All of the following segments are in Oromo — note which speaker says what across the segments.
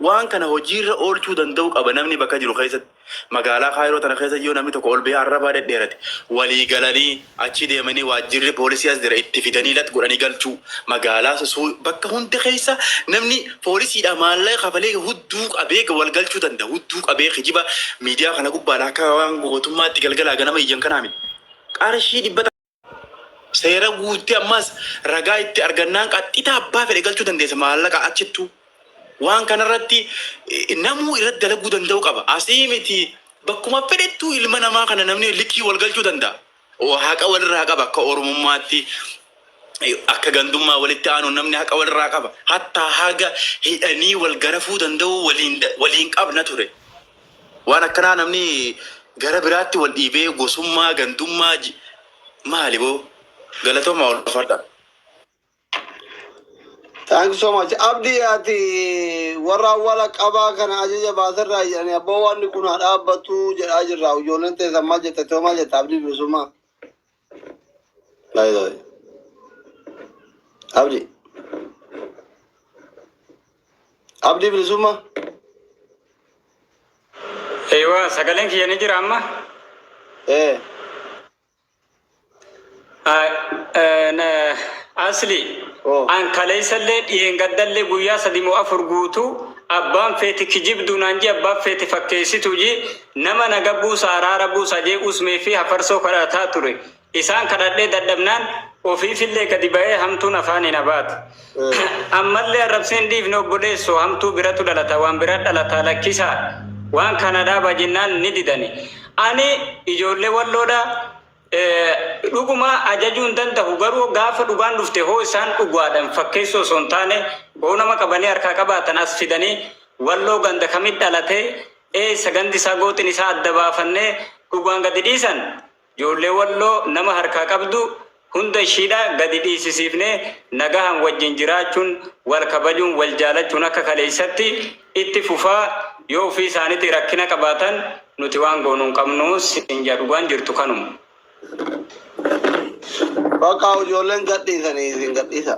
Speaker 1: Waan kana hojiirra oolchuu danda'uu qaba namni bakka jiru keessatti. Magaalaa Kaayiroo tana keessa yoo namni tokko ol bahee arrabaa dhedheerate walii galanii achi deemanii waajjirri poolisii as jira itti fidanii lax godhanii galchuu. Magaalaa susuu bakka hunda keessa namni poolisiidha maallaqa kafalee hudduu qabee wal galchuu danda'a. Hudduu qabee kijiba miidiyaa kana gubbaadha akka waan gootummaatti galgalaa ganama iyyan kanaa miti. Qarshii 100 Seera guuttee ammas ragaa itti argannaan qaxxitaa abbaa fedhe galchuu dandeessa maallaqa achittuu. Waan kanarratti namuu irratti dalaguu danda'uu qaba. Asii miti bakkuma fedhettuu ilma namaa kana namni likkii wal galchuu danda'a. Haqa walirraa qaba akka Oromummaatti akka gandummaa walitti aanuun namni haqa walirraa qaba. Hattaa haga hidhanii wal garafuu danda'uu waliin waliin qabna ture. Waan akkanaa namni gara biraatti wal dhiibee gosummaa gandummaa maali boo galatoomaa ulfaadha.
Speaker 2: Thank you so much. Abdi ati warra awwaala qabaa kana ajaja baasirraa jedhanii abboo wanni kun haa dhaabbatu jedhaa jirra. Ijoolleen teessan maal jette too maal jette Abdi bilisummaa. By the way. Abdi. Abdi bilisummaa.
Speaker 3: Eewa sagaleen kiyya ni jira amma.
Speaker 2: Eh.
Speaker 3: Asli
Speaker 2: Oh.
Speaker 3: an kaleessallee dhiyeengaddallee guyyaa sadi moo afur guutuu abbaan feeti kijibduu naan jee abbaan feeti fakkeessituu jee nama naga buusa araara buusa jee usmee fi hafarsoo kadhataa ture. Isaan kadhadhee dadhabnaan ofiifillee gadi ba'ee hamtuun afaaniin abaate. Ammallee arrabsee hin dhiifne obboleessoo hamtuu biratu dhalata waan bira dhalata lakkisaa waan kana dhaabaa jennaan ni didani. Ani ijoollee walloodha dhuguma ajajuu hin danda'u garuu gaafa dhugaan dhufte hoo isaan dhugaadhaan fakkeessoo osoo hin taane hoo nama qabanii harkaa qabaatan as fidanii walloo ganda kamit dhalatee eessa gandi isaa gooxin isaa adda baafannee dhugaan gadi dhiisan Ijoollee Walloo nama harkaa qabdu hunda ishiidha gadi dhiisisiifnee nagahaan wajjin jiraachuun wal kabajuun wal jaalachuun akka kaleessatti itti fufaa yoo ofii isaanitii rakkina qabaatan nuti waan goonu hin qabnu siin jedha dhugaan jirtu kanuma.
Speaker 2: Bakka ijoolleen gadhiisanii isin gadhiisa.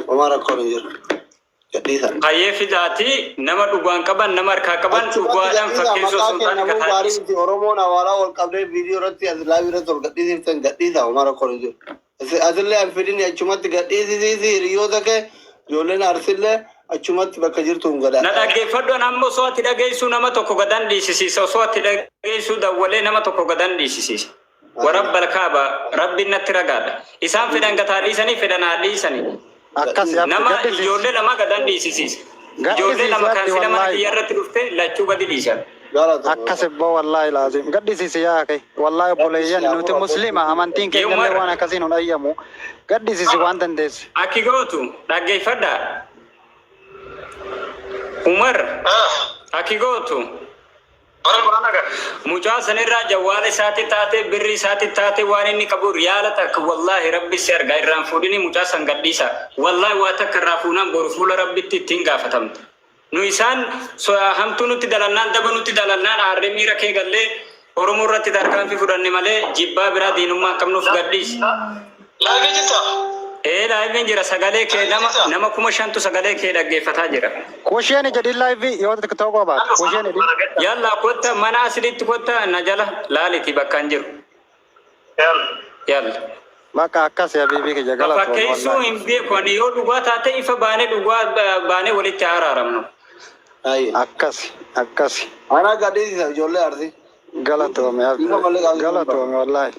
Speaker 2: Homaa rakkoon hin jiru. Gadhiisa.
Speaker 3: Hayyee fidaati nama dhugaan qaban nama harkaa qaban
Speaker 2: Achumatti
Speaker 3: dhugaadhaan
Speaker 2: gadhiisa
Speaker 3: fakkeessuu
Speaker 2: maqaa
Speaker 3: osoo hin taane
Speaker 2: kennamuu
Speaker 3: gataa
Speaker 2: gaarii
Speaker 3: dhiisa.
Speaker 2: miti Oromoon awaalaa wal qabdee viidiyoo irratti as live irratti ol gadhiisiftan gadhiisa homaa rakkoon hin jiru. Asillee an fidini achumatti gadhiisisiisi hiriyoota kee ijoolleen arsillee achumatti bakka jirtuun gada.
Speaker 3: Na dhaggeeffadhu an amma osoo ati dhageessuu nama tokko gadan dhiisisiisa osoo ati dhageessuu dawwalee nama tokko gadan dhiisisiisa. Warabbal kaaba rabbiin natti ragaadha. Isaan fedhan gataa dhiisanii fedhan haa dhiisanii.
Speaker 4: Akkasi abdi
Speaker 3: Nama
Speaker 4: gadhisiisi.
Speaker 3: ijoollee lama gadan dhiisisiisa. Ijoollee
Speaker 4: Gadhisiisi
Speaker 3: lama kan
Speaker 4: abdi
Speaker 3: sila mana
Speaker 4: wallaahi.
Speaker 3: kiyya irratti dhufte lachuu gadi dhiisan.
Speaker 2: Galatoomi.
Speaker 4: Akkas ibboo wallaahi laazim. Gadhisiisi yaa akhi. Wallaahi
Speaker 2: Rabbi si
Speaker 4: obboleeyyan
Speaker 2: haa
Speaker 4: nuti
Speaker 2: furu abboo.
Speaker 4: muslima amantiin
Speaker 3: Yee
Speaker 4: keenyallee
Speaker 3: Umar
Speaker 4: waan akkasii nun ayyamu. Gadhisiisi waan dandeesse.
Speaker 3: akki gootu dhaggeeffadha. Umar akki gootu Mucaa sanirraa jawwaala isaatti taate birri isaatti taate waan inni qabu riyaala takka wallaahi rabbi si arga irraan fuudhini mucaa san gadhiisa wallaahi waa takka irraa fuunaan boru fuula rabbitti ittiin gaafatamta nu isaan hamtuu nutti dalannaan daba nutti dalannaan aarree miira kee gallee Oromoo irratti tarkaanfii fudhanne malee jibbaa biraa diinummaa hin qabnuuf gadhiisi.
Speaker 5: Live jirta?
Speaker 3: Ee live jira sagalee kee
Speaker 5: Live
Speaker 3: nama
Speaker 5: jirta?
Speaker 3: nama 5000tu sagalee kee dhaggeeffataa jira.
Speaker 4: Kusheen jedhin live yoo tiktok baate kusheen jedhin.
Speaker 3: Yalla kotta mana asilitti kotta na jala laaliti bakka hin jiru. Yalla.
Speaker 4: Bakka akkas habiibii kiyya galatoom
Speaker 3: Fakkeessuu
Speaker 4: wallahi.
Speaker 3: hin beeku ani yoo dhugaa taate ifa baanee dhugaa baanee walitti haa araaramnu.
Speaker 2: Ayi.
Speaker 4: Akkasi akkasi.
Speaker 2: Anaa gadhiisisa ijoollee arsii.
Speaker 4: Galatoomi abdi
Speaker 2: Dhiifama malee qaanii kun bara.
Speaker 4: galatoomi wallahi.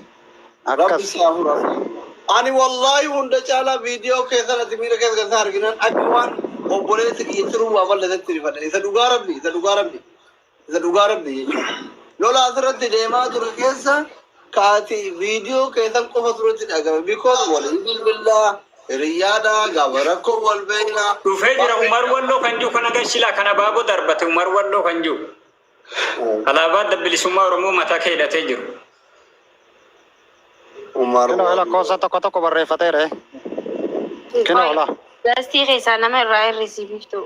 Speaker 2: Rabbi
Speaker 4: Akkas.
Speaker 2: si haa furu abdi. Ani wallaahi hunda caalaa viidiyoo keessan ati miira keessa galtee arginaan akka waan obboleessi kiyya tiruu waa balleessetti rifadhe. Isa dhugaa rabbi, isa dhugaa rabbi, isa dhugaa rabbi jechuudha. Lola asirratti deemaa ture keessa kaati viidiyoo keessan qofa turetti dhagame. Because walii bilbillaa, hiriyyaadha, gaafa rakkoo wal beekna.
Speaker 3: Dhufee jira Umar Walloo kan jiru kana gashilaa kan abaaboo darbate Umar Walloo kan jiru. Alaabaa Adda Bilisummaa Oromoo mataa kee hidhatee jiru.
Speaker 2: Umar
Speaker 4: Kinoo
Speaker 2: Walloo.
Speaker 4: lakkoofsa tokko tokko barreeffateera. Kinoo
Speaker 6: Qoy
Speaker 4: la
Speaker 6: gastii keessaa nama irraa hir'isi biftuu.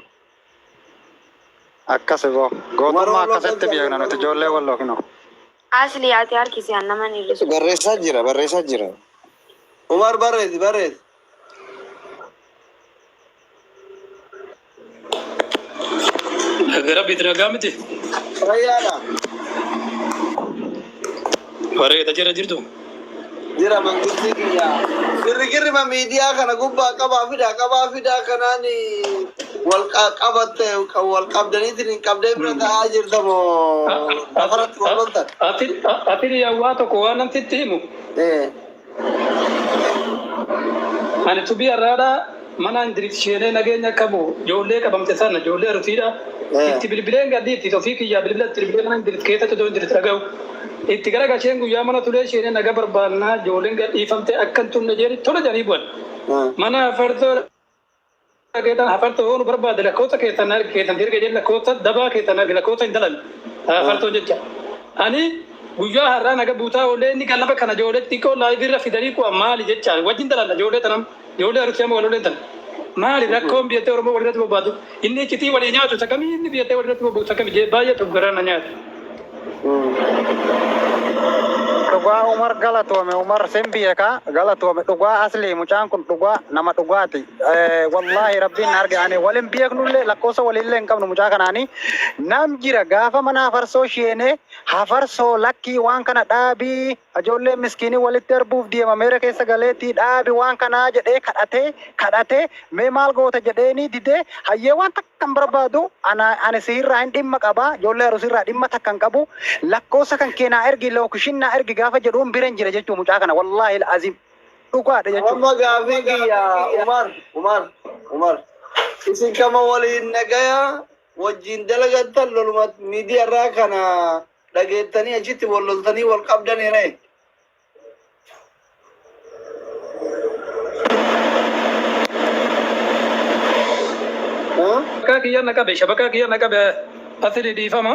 Speaker 4: akkas boo
Speaker 2: Umar
Speaker 4: gootummaa
Speaker 2: Walloo
Speaker 4: akkasitti
Speaker 2: galcha
Speaker 4: beekna nuti ijoollee walloo kinoo.
Speaker 6: Asli ati harkisi an nama hin hir'isu.
Speaker 7: Barreessaa jira, barreessaa jira.
Speaker 2: Umar barreessi barreessi.
Speaker 5: Gara bitti nagaa miti.
Speaker 2: Fayyaadha.
Speaker 5: Bareeda jira jirtu.
Speaker 2: Jira mangistii kiyya. Girrigirrima miidiyaa kana gubbaa qabaa fidaa qabaa fidaa kanaan wal qabatte wal qabdaniitiin hin qabdee bira ta'aa jirta moo lafarratti wal loltan?
Speaker 5: Ati waa tokko waan namtitti himu. Ani tubii har'aadhaa mana Indiris sheenee nageenya qabu ijoollee qabamte sana ijoollee Arsiidha. Itti bilbileen gadhiitti ofii kiyyaa bilbila itti bilbilee mana Indiris keessatti otoo Indiris dhaga'u. Itti gara gasheen guyyaa mana tulee sheenee naga barbaannaa ijoolleen gadhiifamte akka hin turre jedhi tola jedhanii bu'an. Mana hafartoo dhageetan hafartoo hoonu barbaade lakkoofsa keessan arge keessan erga jedhe lakkoofsa dabaa keessan arge lakkoofsa hin dalan hafartoo jecha. Ani guyyaa har'aa naga buutaa oolee inni gallaba kana ijoollee xixiqqoo live irra fidanii ku'a maali jechaan wajjin dalanna ijoollee tanam ijoollee Arsii amma wal tan. Maali rakkoon biyyattii Oromoo walirratti bobbaatu inni iccitii walii nyaatu isa kamii inni biyyattii walirratti bobba'u isa kamii jee baay'ee tokko garaa na nyaata.
Speaker 4: Dhugaa Umar galatoome. Umar sin beeka, galatoome dhugaa. Asli mucaan kun dhugaa nama dhugaati. Wallaahi rabbiin na arge, ani walin beeknullee lakkoofsa walillee hin qabnu mucaa kanaani. Nam jira gaafa mana hafarsoo sheenee hafarsoo lakkii waan kana dhaabii, ijoollee miskiinii walitti arguuf deema, meera keessa galeetii dhaabi waan kanaa jedhee kadhatee kadhatee, mee maal goota jedheeni didee, hayyee waan takka hin barbaadu, ana ani sihirraa hin dhimma qaba, ijoollee Arusiirraa dhimma takka hin qabu, lakkoofsa kan kee naa ergi, location naa ergi gaafa jedhuun bira hin jira jechuu mucaa kana, wallaahi azim dhugaadha jechuudha.
Speaker 2: Amma gaafii kiyya, Umar, Umar, Umar, isin kama waliin nagaya wajjin dalagattan loluma miidiyaa irraa kana dhageettanii achitti wal loltanii wal qabdanii ree?
Speaker 5: Shabakaa kiyya na qabe, shabakaa kiyya na qabe, asli dhiifama.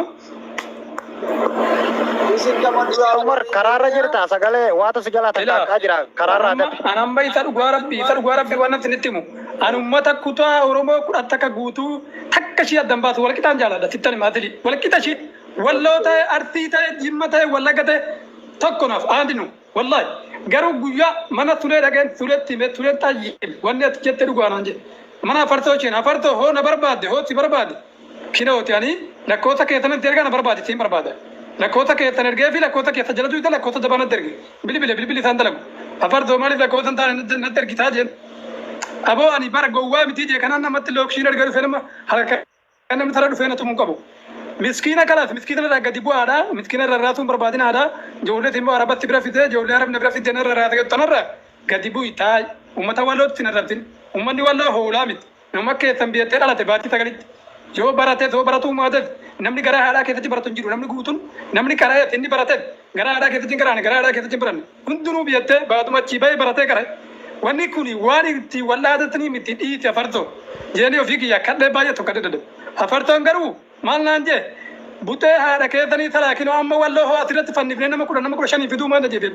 Speaker 2: Isin kama duraa
Speaker 4: Umar
Speaker 2: waliin
Speaker 4: karaarra
Speaker 2: nagaya
Speaker 4: jirta, sagalee waatu si jalaa
Speaker 5: Ilaa
Speaker 4: takkaakkaa jira, karaarraa
Speaker 5: anamma
Speaker 4: dafi.
Speaker 5: Anamma isa dhugaa rabbi waan isinitti himu. Ani ummata kutaa Oromoo 11 guutuu takka ishii addan baasu walqixaan jaaladha sittan hima asli. Walqixa ishii Walloo ta'e, Arsii ta'e, Jimma ta'e, Wallagga ta'e tokko naaf aandinu. Wallahi garuu guyyaa mana Sulee dhaqeen Suleetti hime, Suleen xayyib wanni ati jette dhugaa naan jedhe. Mana afartoo isheen afartoo hoo na barbaadde hoo si barbaade kinooti ani lakkoofsa keessan itti ergaa na barbaade siin barbaada. Lakkoofsa keessan ergee fi lakkoofsa keessa jala tuyta lakkoofsa dabaa natti erge. Bilbile bilbili isaan dalagu. Afartoo maaliif lakkoofsa hin taane natti ergitaa jeen. Aboo ani bara gowwaa mitii jee kanaan namatti location erga dhufe nama halkan namni tara dhufee na tumuu qabu. Miskiina kalaas miskiina irraa gadi bu'aadha. Miskiina irra raasuun barbaadinaadha. Ijoollee immoo arabatti bira fidee ijoollee arabni bira fidee narra raasa jettu tanarra gadi bu'i taa'i. Uummata Wallootti sin arrabsin. Uummanni Walloo hoolaa miti. Nama keessan biyyatee dhalate baatii 9tti. Yoo barates yoo baratuu maates namni garaa haadhaa keessatti baratu hin jiru. Namni guutuun namni qara'ees inni barates garaa haadhaa keessatti hin qaraane, garaa haadhaa keessatti hin baranne. Hundinuu biyyatee baatuma achii bahee baratee qara'e. Wanni kun waan itti wal dhaadatanii miti, dhiiti afartoo. Jeeni ofii kiyya kadhee baay'ee tokko dadhabe. Afartoon garuu maal naan jee, butee haadha keessanii talaakinoo amma Walloo hoo asirratti fannifnee nama 10 nama 15 fiduu maal jedhe.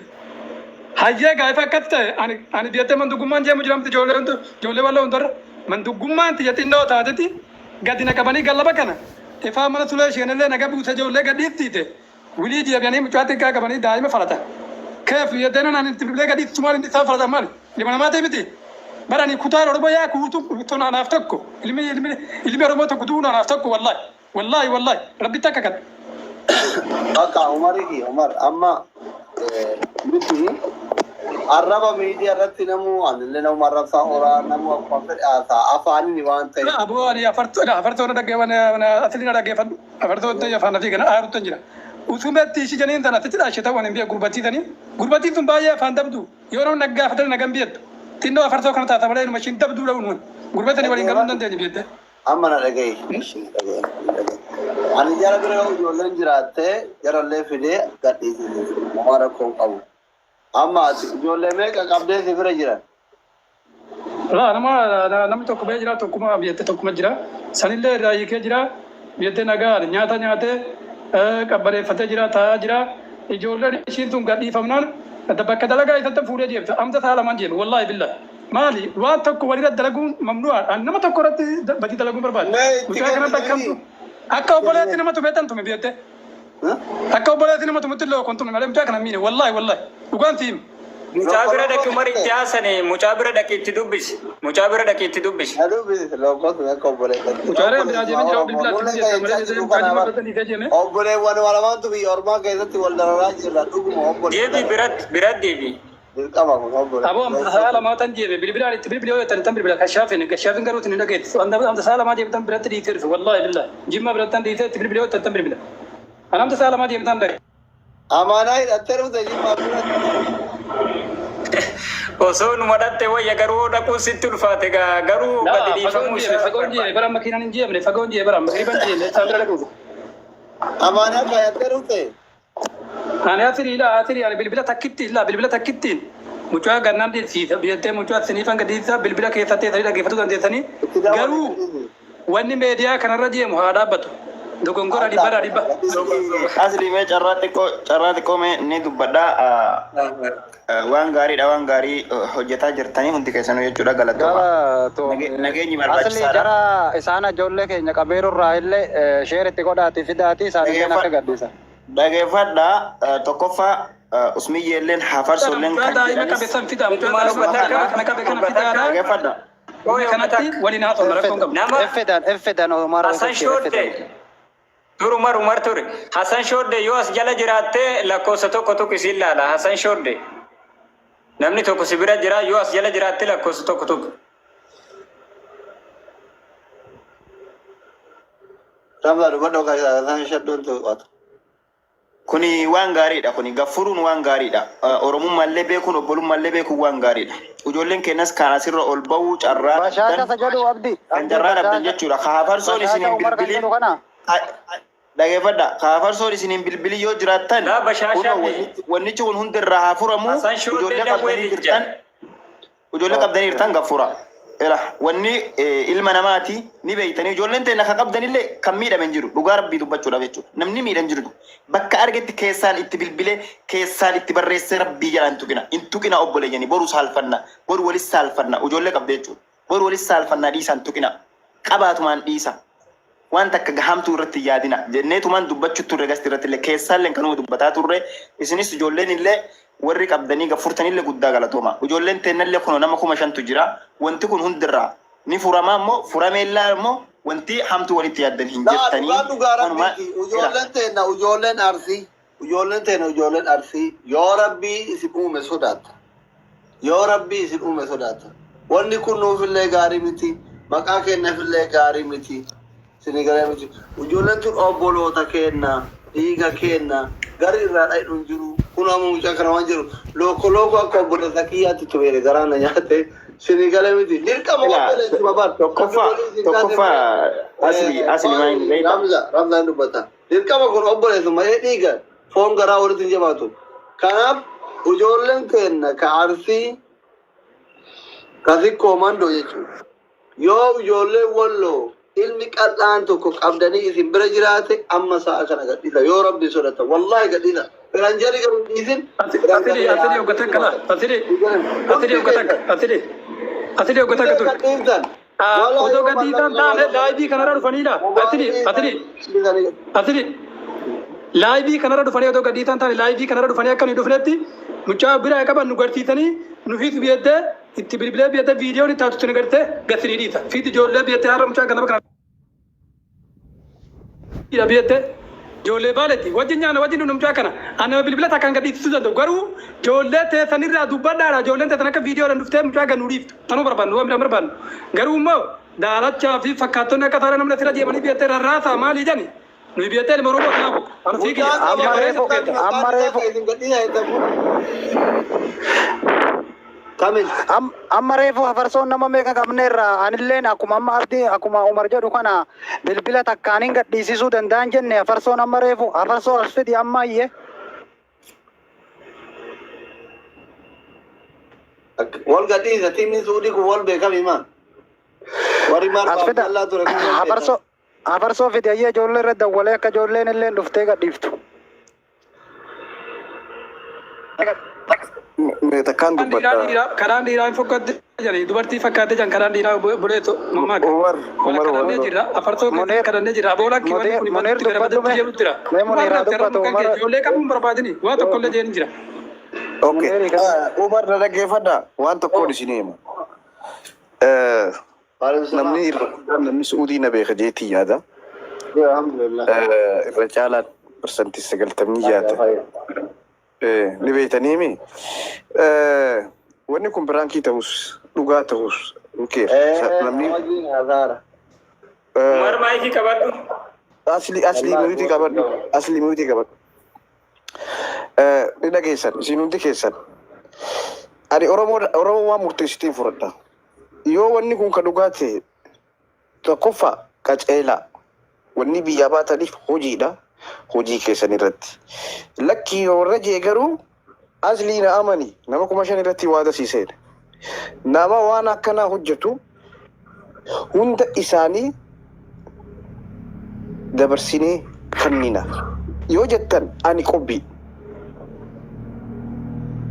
Speaker 5: Hayyee gaafa akkas ta'e ani biyyatee manduggummaan jeemu jira miti, ijoollee hundu ijoollee Walloo hundarra manduggummaan tiyya xinnoo taateti gadi na qabanii gallaba kana ifaa mana Sulee isheenillee naga buuse ijoollee gadhiistiite wilii deebi'anii mucaa xiqqaa qabanii daa'ima falatan. Keef biyyatee nan ani itti bilbilee gadhiistu maal inni isaan falatan maali? Ilma namaa miti. Barani kutaa Oromoo yaa kuutu tun anaaf tokko, ilmi Oromoo tokko du'uun anaaf tokko, wallahi wallahi wallahi rabbi takka kan.
Speaker 2: Bakka Umari, Umar, amma miti arraba miidiyaa irratti namu anillee nama arrabsaa horaa namu akkuma fedhe haasaa afaanini waan ta'eef.
Speaker 5: Aboo ani afartoo afartoo na dhaggeeffadhu, asli na dhaggeeffadhu, afartoo ta'e afaan afii kana aarutti jira. Utumetti ishi janiin tana sitti dhaashe ta'uu ani hin beeku, gurbattiitanii. Gurbattiin tun baay'ee afaan dabdu, yoo namni naggaafatan nagan beektu. Xinnoo afartoo kana taata malee inuma ishiin dabduu dha'uun gurbatanii waliin galuu hin dandeenye beekte.
Speaker 2: Amma na dhagahi. Na dhagahi. Na dhagahi. Ani jara bira yoo ijoolleen jiraatte jarallee fidee gadhiisise. Homaa rakkoo hin qabu. Amma ati ijoollee meeqa qabdee si bira jiran?
Speaker 5: Laa, nama namni tokko bahee jira, tokkuma biyyatti tokkuma jira. Sanillee irraa hiikee jira. Biyyatti nagaa nyaata nyaatee qabbaneeffatee jira, taa'aa jira. Ijoolleen ishiin tun gadhiifamnaan bakka dalagaa isatti fuudhee deemta. Amta sa'a lamaan deemu wallaahi billahi. Maali waan tokko walirra dalaguun mamnu'aadha. Nama tokko irratti badii dalaguun barbaade.
Speaker 2: Mee itti
Speaker 5: Mucaa kana
Speaker 2: kenni
Speaker 5: bakka
Speaker 2: jedhii.
Speaker 5: akka obboleetti nama tumeetan tume biyyatti. Akka obboleetti nama tumutti illee kun tume malee mucaa kana miine, wallaahi wallaahi dhugaan siim.
Speaker 3: Mucaa bira dhaqi Umar itti haasane, mucaa bira dhaqi itti dubbisi. Mucaa bira dhaqi itti dubbisi.
Speaker 2: Lakkoofsa akka obboleessatti.
Speaker 5: Mucaalee biraa deemee jira bilbila itti jecha malee mucaa jimma irratti dhiisee deeme.
Speaker 2: Obboleewwan lamaantu biyya ormaa keessatti wal dararaa jirra dhuguma
Speaker 3: Deebi
Speaker 2: obboleessa.
Speaker 3: biratti biratti deebi.
Speaker 2: Dirqama kun obboleessa.
Speaker 5: Aboo amta sa'a lamaa tan deeme bilbilaan itti bilbilee yoo jettan tan bilbila kashaafin kashaafin garuu itti hin dhageettu. Amta sa'a lamaa deemtan biratti dhiisee dhufe wallaahi billahi. Jimma biratti tan dhiisee itti bilbilee yoo jettan tan bilbila. An amta sa'a lamaa deemtan dhaqe.
Speaker 2: Amaanaa hidhattee dhufte jimmaa biratti.
Speaker 3: Osoo numa dhatte wayya, garuu dhaquun sitti ulfaate gaa, garuu gadi
Speaker 5: Laa fagoon
Speaker 3: dhiifamuu
Speaker 5: deeme
Speaker 3: isaa
Speaker 5: fagoon deeme bara makiinaan hin deemne, fagoon deeme bara magriiban deeme isaan bira dhaquuf.
Speaker 2: Amaanaa kaayattee dhufte.
Speaker 5: Ani asirii laa asirii ani bilbila takkitti laa bilbila takkittiin mucaa gannaan dhiisiisa biyyatee mucaa siniifan gadiisa bilbila keessatti teessanii dhaggeeffachuu dandeessanii,
Speaker 2: Itti daawwanne.
Speaker 5: garuu wanni meediyaa kanarra deemu haa dhaabbatu. Dogongora dhibbarraa dhibba.
Speaker 7: Asli, mee carraa xiqqoo mee ni dubbadha. Waan gaariidha, waan gaarii hojjetaa jirtanii hundi keessanuu jechuudha, galatooma.
Speaker 4: Galatoome.
Speaker 7: Nageenyi
Speaker 4: Asli
Speaker 7: barbaachisaadha.
Speaker 4: jara isaan ijoollee keenya qabeerurraa illee share itti godhaati fidaati isaan illee akka gadhiisan.
Speaker 7: Dhageeffadha, tokkoffaa usmiyyeelleen hafarsoolleen
Speaker 5: Mucaa
Speaker 7: kan
Speaker 5: daa'ima
Speaker 7: jedhanis
Speaker 5: qabe san fidaa, mucaa daa'ima takka kana qabe kana fidaadha.
Speaker 7: Dhageeffadha.
Speaker 5: Kanatti waliin haasofna, rakkoon qabu.
Speaker 3: Nama
Speaker 4: Effidan effidan Umar.
Speaker 3: Hasan Shoodde dur Umar Umar ture. Hasan Shoodde, yoo as jala jiraatte lakkoofsa tokko tuqi isiin laala. Hasan Shoodde. Namni tokko si bira jira, yoo as jala jiraatte lakkoofsa tokko tuqi.
Speaker 2: Ramzaa, dubbadhu akka isaan shaddoon tuqatu.
Speaker 7: Kuni waan gaariidha. Kuni gaffuruun waan gaariidha. Oromummaallee beekuun, obbolummaallee beekuun waan gaariidha. Ijoolleen keenyas kan asirra ol ba'uu carraa
Speaker 4: Bashaasha
Speaker 7: dhabdan
Speaker 4: isa jedhu Abdi.
Speaker 7: kan carraa dhabdan jechuudha. Ka hafarsoon
Speaker 4: Bashaasha
Speaker 7: isiniin
Speaker 4: Umar kan
Speaker 7: bilbilin
Speaker 4: jedhu kana.
Speaker 7: Dhageeffadha. Ka hafarsoon isiniin bilbilin yoo jiraattan
Speaker 3: Laa bashaashaa
Speaker 7: kunoo
Speaker 3: fi
Speaker 7: wannichi kun hundirraa haa furamu.
Speaker 3: Hasan Shoodde
Speaker 7: Ijoollee
Speaker 3: dawwee
Speaker 7: qabdanii
Speaker 3: dijja.
Speaker 7: jirtan, ijoollee qabdanii jirtan gaffura. Ela wanni ilma namaati ni beeytanii, ijoolleen ta'e ka qabdanillee kan miidhame hin jiru, dhugaa rabbii dubbachuudhaaf jechuudha. Namni miidhan jiru bakka argetti keessaan itti bilbilee, keessaan itti barreessee, rabbii jedha hin tuqina, hin tuqina obboleeyyanii, boru saalfanna, boru walis saalfanna, ijoollee qabde jechuudha. Boru walis saalfannaa, dhiisaan hin tuqina, qabaatumaan dhiisa. Waan takka gahamtuu irratti hin yaadina jenneetumaan dubbachuu turre, gasti irratti illee keessaallee kanuma dubbataa turre. Isinis ijoolleen illee warri qabdanii gaffurtanillee guddaa galatooma. Ijoolleen teennallee kunoo nama 5,000tu jira. Wanti kun hundirraa ni furamaa immoo furameellaa immoo wanti hamtuu walitti yaaddan hin
Speaker 2: Laa
Speaker 7: jirtanii.
Speaker 2: dhugaa dhugaa
Speaker 7: Kanuma
Speaker 2: rabbiiti. Ijoolleen teenna ijoolleen Arsii. Ijoolleen teenna ijoolleen Arsii yoo rabbii isin uume sodaata. Yoo rabbii isin uume sodaata. Wanni kun nuufillee gaarii miti. Maqaa keenyaafillee gaarii miti. Isinii galee miti. Ijoolleen tun obboloota keenna. Dhiiga keenna. Gari irraa dhaynu hin jiru. Kun amma mucaa kana waan jiru. Looko looko akka obboleessa kiyyaatti tumeere garaa na nyaate. Isinii galee miti. Dirqama
Speaker 7: Ilaa,
Speaker 2: obboleessuma bar.
Speaker 7: Tokkoffaa asli maal hin beektaa?
Speaker 2: Ramza Ramzaan dubbata. Dirqama kun obboleessuma malee dhiiga foon garaa walitti hin jabaatu. Kanaaf ijoolleen keenya ka Arsii ka Sikkoo Mandoo jechuudha. Yoo ijoolleen Walloo ilmi qal'aan tokko qabdanii isin bira jiraate amma sa'a kana gadhiisa, yoo rabbi sodata wallaahi gadhiisa. Firanjari garuu hin dhiisin.
Speaker 5: Asili asili hogga takka la asili asili hogga takka asili asili hogga takka ture.
Speaker 2: Gadhiiftan.
Speaker 5: Otoo gadhiisaan taane live kanarra dhufaniidha. Asili asili asili live kanarra dhufanii, otoo gadhiisaan taane live kanarra dhufanii akka nu dhufnetti mucaa biraa qaban nu garsiisanii nu fiitu biyyatti itti bilbilee biyyatti viidiyoon itti taatu nu gartee gasanii dhiisa. Fiiti ijoollee biyyatti har'a mucaa ganama kana biyyatti ijoollee baaletti wajjin nyaanna, wajjin dhugna. Mucaa kana ani bilbila takkaan gadhiisisuu danda'u, garuu ijoollee teessanirraa dubbadhaadha. Ijoolleen teessan akka viidiyoodhaan dhuftee mucaa gad nu dhiiftu tanuu barbaannu, waan biraa barbaannu. Garuu immoo daalachaa fi fakkaattonni akka taara namni asirra deemanii biyyatti rarraasaa maalii jedhani, nuyi biyyatti ilma Oromoo kanaafu anu fiigi.
Speaker 4: Amma reefu amma reefu
Speaker 2: Kamil.
Speaker 4: Amma reefu hafarsoon nama meeqa qabneerra. Anilleen akkuma amma Abdii, akkuma Umar jedhu kana bilbila takkaan hin gadhiisisuu danda'an jenne. Hafarsoon amma reefu hafarsoo as fidi amma iyye.
Speaker 2: Wal gadhiisa, tiimiin Suudii kun wal beekami maa. Warri maal
Speaker 4: As fida.
Speaker 2: Abdallaa ture kun wal beekama.
Speaker 4: Hafarsoo fidi ayyee, ijoollee irra dawwalee akka ijoolleen illee dhuftee gadhiiftu.
Speaker 8: Mee takkaan
Speaker 5: Karaan dhiiraa
Speaker 8: dubbadha.
Speaker 5: dhiiraa karaan dhiiraa hin fokkatte jedhani, dubartii fakkaate jedhan karaan dhiiraa buleeto mammaaka.
Speaker 8: Umar
Speaker 5: Wala
Speaker 8: Umar
Speaker 5: kadhannee
Speaker 8: Walloo.
Speaker 5: jirra, afarsoo keessatti
Speaker 4: Munir
Speaker 5: kadhannee jirra. Aboola akki wanni
Speaker 4: Munir
Speaker 5: kun
Speaker 4: Munir
Speaker 5: badutti gara
Speaker 4: dubbadhu
Speaker 5: badutti
Speaker 4: mee
Speaker 5: deemu jira.
Speaker 4: mee Munir haa
Speaker 5: Waan
Speaker 4: dubbatu
Speaker 5: kan
Speaker 4: Umar.
Speaker 5: kee ijoollee qabuun barbaadini waa tokkollee jeen jira.
Speaker 8: Okay.
Speaker 4: Muniirii kan
Speaker 8: Umar na dhaggeeffadha. Waan tokkoon isin hima. Namni irra guddaan namni Su'uudii na beeka jeetii yaada.
Speaker 2: Alhamdulillah.
Speaker 8: Irra caalaan 90% yaada. Ni beektaniimi. Wanni kun prankii ta'us dhugaa ta'us okay. Namni
Speaker 3: Umar maayikii qabadhu.
Speaker 8: Asli asli mute qabadhu. Asli mute qabadhu. Ni dhageessan isin hundi keessan. Ani Oromoo Oromoo waan murteessitiin fudhadha. Yoo wanni kun ka dhugaa ta'e, tokkoffaa qaceelaa, wanni biyyaa baataniif hojiidha. Hojii keessan irratti. Lakkii yoo warra jee garuu aslii na amani, nama 5,000 irratti waada siiseedha. Nama waan akkanaa hojjetu hunda isaanii dabarsinee kennina. Yoo jettan ani qobbii.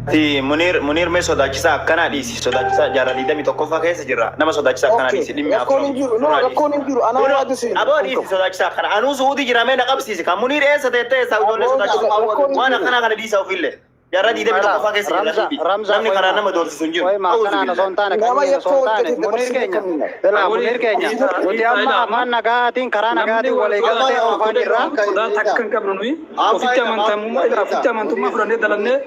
Speaker 7: Ti Munir Munir mee sodaachisaa akkanaa dhiisi. Sodaachisaa jaarraa 21ffaa keessa jirra. Nama sodaachisaa akkanaa dhiisi. Dhimmi
Speaker 8: Rakkoon hin jiru. No, rakkoon hin jiru. Anaa waada seenu.
Speaker 7: Aboo dhiisi sodaachisaa akkana. Anuu Su'uudii jira, mee na qabsiisi. Kan Munir eessa teettee eessa ijoollee sodaachisaa. Waan akkanaa kana dhiisa ofillee. Jaarraa 21ffaa keessa jirra.
Speaker 4: Ramza, Ramza,
Speaker 7: Namni karaa nama doorsisu hin jiru.
Speaker 4: Qoy ma akkanaan osoo hin taane
Speaker 8: Nama
Speaker 4: kanneen osoo hin taane
Speaker 8: yakka
Speaker 4: Muniir
Speaker 8: hojjete
Speaker 4: keenya
Speaker 8: dabarsinee
Speaker 4: ilaa Muniir keenya nuti amma afaan nagaatiin karaa nagaatiin walii galtee oofaa jirra.
Speaker 5: Sodaa takka hin qabnu nuyi. Ofitti amantamummaa ilaa ofitti amantummaa fudhannee dalannee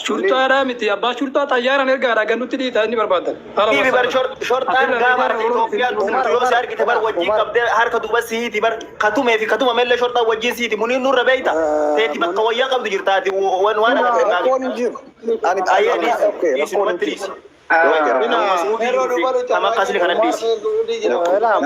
Speaker 5: shurxaadhaa miti, abbaa shurxaa xayyaaraan ergaadhaa gannutti dhiitaa inni barbaadan.
Speaker 7: Dhiibi bar shorxaan gaafa harka Itoophiyaan tumtu yoo si argite bar wajjin qabdee harka duuba siiti bar katumee fi katuma mellee shorxaan wajjin siiti Muniir nurra beeyta. Teeti bakka wayyaa qabdu jirtaati waan waan agartee.
Speaker 8: Rakkoon hin jiru. Ani
Speaker 7: Ayyee dhiisi
Speaker 8: okay,
Speaker 7: dhiisi
Speaker 8: rakkoon hin
Speaker 7: numatti
Speaker 8: jiru.
Speaker 7: dhiisi. Nama akkasii kana dhiisi.
Speaker 4: Ilaa.